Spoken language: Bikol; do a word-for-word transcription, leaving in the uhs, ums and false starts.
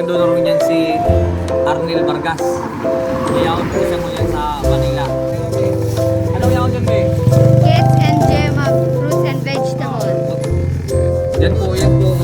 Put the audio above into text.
Dorong niyan si Arnel Vargas. Yaon po siya ngunyan sa Manila. Ano yaon dyan, be? Kids and Gemma, fruits and vegetables. Yan po, yan po.